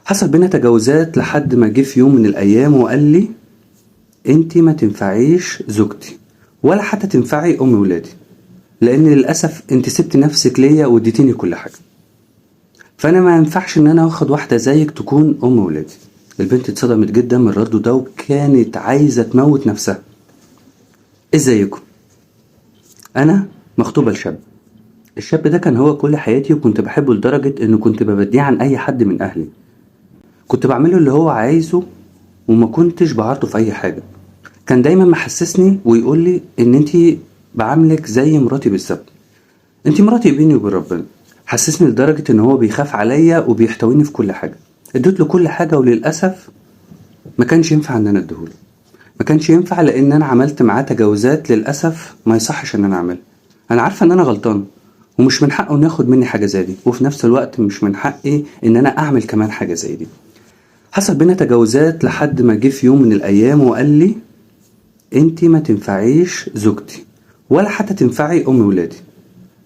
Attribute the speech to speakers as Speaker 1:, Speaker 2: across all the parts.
Speaker 1: حصل بينا تجاوزات لحد ما جه في يوم من الايام وقال لي انتي ما تنفعيش زوجتي ولا حتى تنفعي ام ولادي، لان للاسف انت سبت نفسك ليا واديتيني كل حاجة، فانا ما ينفعش ان انا اخد واحدة زيك تكون ام ولادي. البنت اتصدمت جدا من رده ده وكانت عايزه تموت نفسها. ازيكم؟ انا مخطوبه لشاب. الشاب ده كان هو كل حياتي، وكنت بحبه لدرجة انه كنت ببديه عن اي حد من اهلي، كنت بعمله اللي هو عايزه وما كنتش بعارضه في اي حاجة. كان دايما محسسني ويقول لي ان انتي بعاملك زي مراتي بالظبط، انتي مراتي بيني وبين ربنا. حسسني لدرجة ان هو بيخاف عليا وبيحتويني في كل حاجة. اديت له كل حاجة وللاسف ما كانش ينفع ان انا اديهوله، ما كانش ينفع لان انا عملت معاه تجاوزات للاسف ما يصحش ان انا اعملها. انا عارفه ان انا غلطان ومش من حقه انه ياخد مني حاجة زي دي، وفي نفس الوقت مش من حقي ان انا اعمل كمان حاجة زي دي. حصل بينا تجاوزات لحد ما جه في يوم من الايام وقال لي انتي ما تنفعيش زوجتي ولا حتى تنفعي ام ولادي،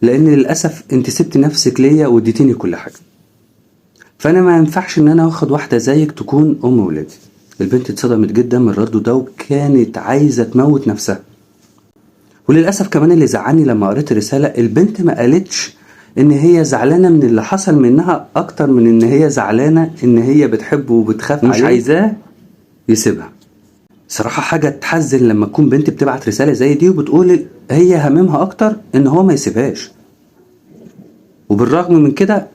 Speaker 1: لان للاسف انت سبت نفسك ليا واديتيني كل حاجة، فانا ما ينفعش ان انا اخد واحدة زيك تكون ام ولادي. البنت اتصدمت جدا من رده ده وكانت عايزه تموت نفسها. وللاسف كمان اللي زعلني لما قريت الرسالة، البنت ما قالتش ان هي زعلانة من اللي حصل منها اكتر من ان هي زعلانة ان هي بتحبه وبتخاف عليه ومش عايزاه يسيبها. صراحة حاجة تحزن لما تكون بنت بتبعت رسالة زي دي وبتقول هي هممها اكتر ان هو ما يسيبهاش، وبالرغم من كده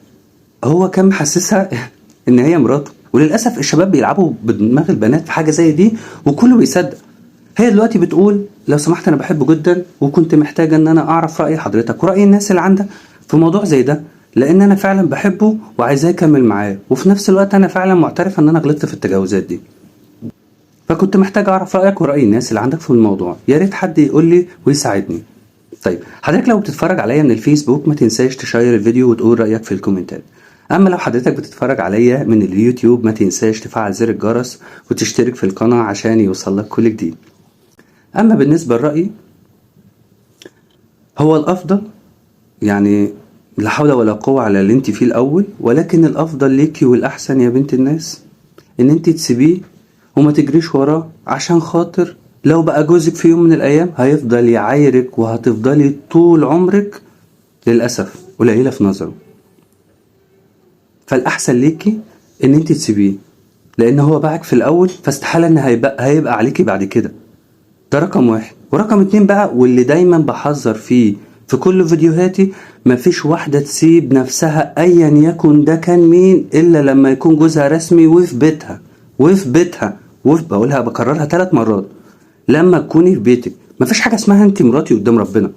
Speaker 1: هو كان محسسها ان هي مراته. وللاسف الشباب بيلعبوا بدماغ البنات في حاجة زي دي وكله بيصدق. هي دلوقتي بتقول لو سمحت انا بحبه جدا وكنت محتاجه ان انا اعرف راي حضرتك وراي الناس اللي عندك في موضوع زي ده، لان انا فعلا بحبه وعايزاه يكمل معايا، وفي نفس الوقت انا فعلا معترفة ان انا غلطت في التجاوزات دي، فكنت محتاج اعرف رايك وراي الناس اللي عندك في الموضوع، يا ريت حد يقول لي ويساعدني. طيب حضرتك لو بتتفرج عليا من الفيسبوك ما تنساش تشير الفيديو وتقول رايك في الكومنتات. اما لو حضرتك بتتفرج عليا من اليوتيوب ما تنساش تفعل زر الجرس وتشترك في القناة عشان يوصلك كل جديد. اما بالنسبة لرأيي هو الافضل، يعني لا حول ولا قوة على اللي انت فيه الاول، ولكن الافضل ليكي والاحسن يا بنت الناس ان انت تسيبيه وما تجريش وراه، عشان خاطر لو بقى جوزك في يوم من الايام هيفضل يعايرك وهتفضلي طول عمرك للاسف قليلة في نظره. فالاحسن ليكي ان انت تسيبيه، لان هو باعك في الاول فاستحالة ان هيبقى عليكي بعد كده. ده رقم واحد. ورقم اتنين بقى، واللي دايما بحذر فيه في كل فيديوهاتي، مفيش واحدة تسيب نفسها ايا يكن ده كان مين الا لما يكون جوزها رسمي وفي بيتها، وفي بيتها، وفي بقولها بكررها 3 مرات، لما تكوني في بيتك. مفيش حاجة اسمها انت مراتي قدام ربنا.